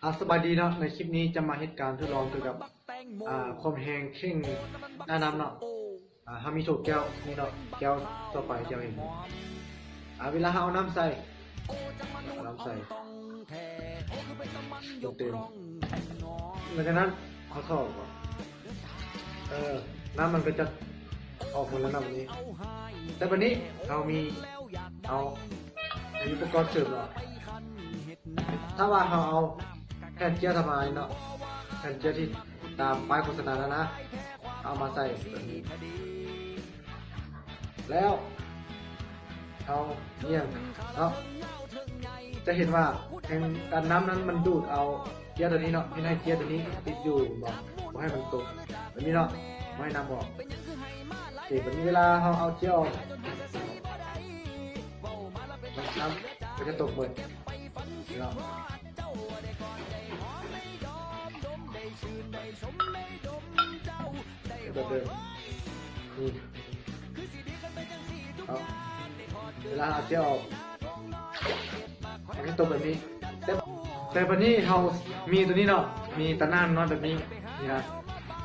ອາ ສະບາຍດີເນາະ, ໃນຄລິບນີ້ຈະມາເຮັດການທົດລອງກ່ຽວກັບ ອາ ຄວາມແຮງເຄັ່ງໜ້ານ້ຳເນາະ. ອາ ເຮົາມີໂຖແກ້ວນີ້ເນາະ, ແກ້ວທົ່ວໄປທີ່ເຮົາເຫັນ. ອາ ເວລາເຮົາເອົານ້ຳໃສ່ ເອົານ້ຳໃສ່ ເຕີມ. ຫຼັງຈາກນັ້ນເຮົາຖອດອອກ. ເອີ ນ້ຳມັນກໍຈະອອກໝົດແລ້ວເນາະບັດນີ້. ແຕ່ບັດນີ້ເຮົາມີ ເຮົາມີອຸປະກອນເສີມເນາະ. ຖ້າວ່າເຮົາເອົາແຜ່ນເຈ້ຍທຳມະດາເນາະ, ແຜ່ນເຈ້ຍທີ່ຕາມປ້າຍໂຄສະນານັ້ນນະ, ເອົາມາໃສ່ແບບນີ້ ແລ້ວເຮົາຍ່ຽງເນາະ, ຈະເຫັນວ່າແຮງດັນນ້ຳນັ້ນມັນດູດເອົາເຈ້ຍໂຕນີ້ເນາະ, ເຮັດໃຫ້ເຈ້ຍໂຕນີ້ຕິດຢູ່ ບໍ່ ບໍ່ໃຫ້ມັນຕົກແບບນີ້ເນາະ, ບໍ່ໃຫ້ນ້ຳອອກ. ໂອເຄ ບັດນີ້ເວລາເຮົາເອົາເຈ້ຍອອກ ນ້ຳກໍຈະຕົກເບິດເນາະ. ແບບເດີມ ນີ້ ເອົາ ເວລາເອົາເຈ້ຍອອກ ມັນຈະຕົກແບບນີ້. ແຕ່ ແຕ່ບັດນີ້ເຮົາມີໂຕນີ້ເນາະ, ມີຕາໜ່າງນ້ອຍແບບນີ້ ນີ້ນະ,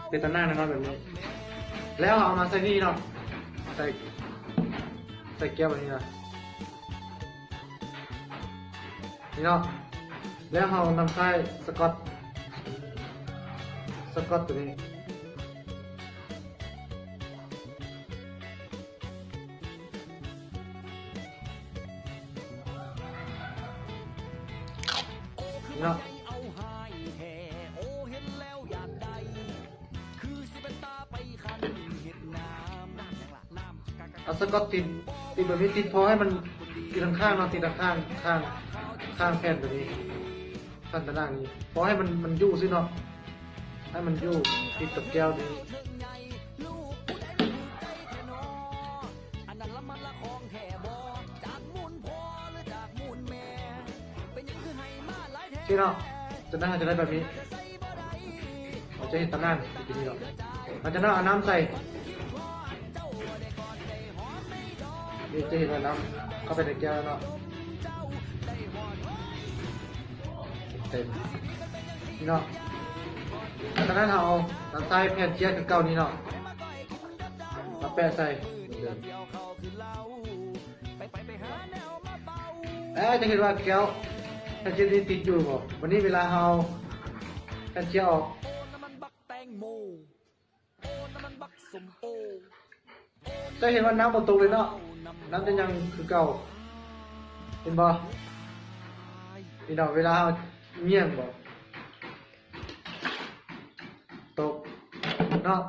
ເປັນຕາໜ່າງນ້ອຍແບບນີ້. ແລ້ວເຮົາເອົາມາໃສ່ນີ້ເນາະ, ໃສ່ ໃສ່ແກ້ວແບບນີ້ນະ. ນີ້ເນາະ, ແລ້ວເຮົານຳໃຊ້ສະກອດ ສະກອດໂຕນີ້ ນີ້ເນາະ. ເອົາສະກອດຕິດ ຕິດແບບນີ້, ຕິດພໍໃຫ້ມັນຕິດຂ້າງໆເນາະ, ຕິດຂ້າງໆ ຂ້າງ ຂ້າງແຜ່ນໂຕນີ້ ຂ້າງຕາໜ່າງນີ້, ພໍໃຫ້ມັນ ມັນຢູ່ຊື່ເນາະ, ໃຫ້ມັນຢູ່ຕິດກັບແກ້ວນີ້. ຊີ້ເນາະ, ຈາກນັ້ນເຮົາຈະໄດ້ແບບນີ້, ເຮົາຈະເຮັດຕາໜ່າງຢູ່ທີ່ນີ້ເນາະ. ຫຼັງຈາກນັ້ນເອົານ້ຳໃສ່, ນີ້ຈະເຫັນວ່ານ້ຳເຂົ້າໄປໃນແກ້ວແລ້ວເນາະ, ເຕັມນີ້ເນາະ. ຫຼັງຈາກນັ້ນເຮົາເອົານ້ຳໃສ່ແຜ່ນເຈ້ຍຄືເກົ່ານີ້ເນາະ ມາແປະໃສ່ເໝືອນເດີມ. ເອີ ຈະເຫັນວ່າແກ້ວ ແຜ່ນເຈ້ຍນີ້ຕິດຢູ່ບໍ່? ບັດນີ້ເວລາເຮົາເອົາແຜ່ນເຈ້ຍອອກ ຈະເຫັນວ່ານ້ຳບໍ່ຕົກເລີຍເນາະ, ນ້ຳຈະຍັງຄືເກົ່າ ເຫັນບໍ່? ພີ່ນ້ອງ ເວລາເຮົາຍ່ຽງບໍ່ ຕົກເນາະ.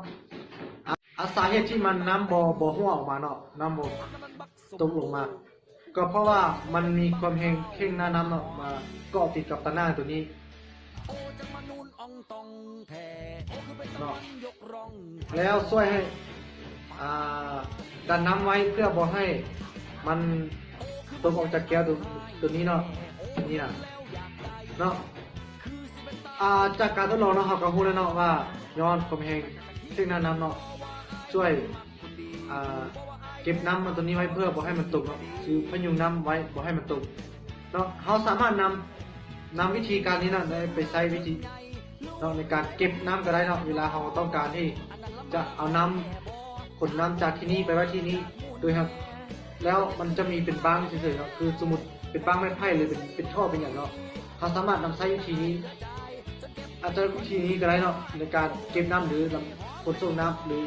ອາ ສາເຫດທີ່ມັນນ້ຳບໍ່ ບໍ່ຮົ່ວອອກມາເນາະ, ນ້ຳບໍ່ຕົກລົງມາ ກໍເພາະວ່າມັນມີຄວາມແຮງເຄັ່ງໜ້ານ້ຳເນາະ ມາເກາະຕິດກັບຕາໜ່າງໂຕນີ້ເນາະ, ແລ້ວຊ່ວຍໃຫ້ ອ່າ ດັນນ້ຳໄວ້ເພື່ອບໍ່ໃຫ້ມັນຕົກອອກຈາກແກ້ວໂຕ ໂຕນີ້ເນາະ, ນີ້ນະເນາະ. ອ່າ ຈາກການທົດລອງເນາະ ເຮົາກໍຮູ້ແລ້ວເນາະວ່າ ຍ້ອນຄວາມແຮງເຄັ່ງໜ້ານ້ຳເນາະ ຊ່ວຍ ອ່າ ເກັບນ້ຳອັນໂຕນີ້ໄວ້ເພື່ອບໍ່ໃຫ້ມັນຕົກເນາະ, ຄືພະຍຸງນ້ຳໄວ້ບໍ່ໃຫ້ມັນຕົກເນາະ. ເຮົາສາມາດນຳ ນຳວິທີການນີ້ເນາະ ໄດ້ໄປໃຊ້ວິທີ ເນາະ ໃນການເກັບນ້ຳກໍໄດ້ເນາະ. ເວລາເຮົາຕ້ອງການທີ່ຈະເອົານ້ຳ ຂົນນ້ຳຈາກທີ່ນີ້ໄປໄວ້ທີ່ນີ້ ໂດຍ ແລ້ວມັນຈະມີເປັນບັ້ງເສີຍໆເນາະ, ຄືສົມມຸດເປັນບັ້ງໄມ້ໄຜ່ ຫຼື ເປັນ ເປັນທໍ່ເປັນຫຍັງເນາະ, ເຮົາສາມາດນຳໃຊ້ວິທີນີ້ ອາດຈະວິທີນີ້ກໍໄດ້ເນາະ ໃນການເກັບນ້ຳ ຫຼື ນຳຂົນສົ່ງນ້ຳ ຫຼື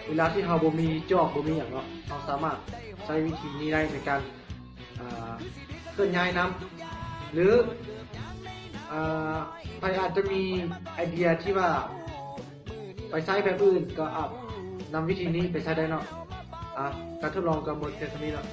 ເວລາທີ່ເຮົາບໍ່ມີຈອກ ບໍ່ມີຫຍັງເນາະ, ເຮົາສາມາດໃຊ້ວິທີນີ້ໄດ້ໃນການ ອ່າ ເຄື່ອນຍ້າຍນ້ຳ ຫຼື ອ່າ ໃຜອາດຈະມີໄອເດຍທີ່ວ່າໄປໃຊ້ແບບອື່ນ ກໍອາດນຳວິທີນີ້ໄປໃຊ້ໄດ້ເນາະ. ອ່າ ການທົດລອງກໍໝົດພຽງເທົ່ານີ້ເນາະ.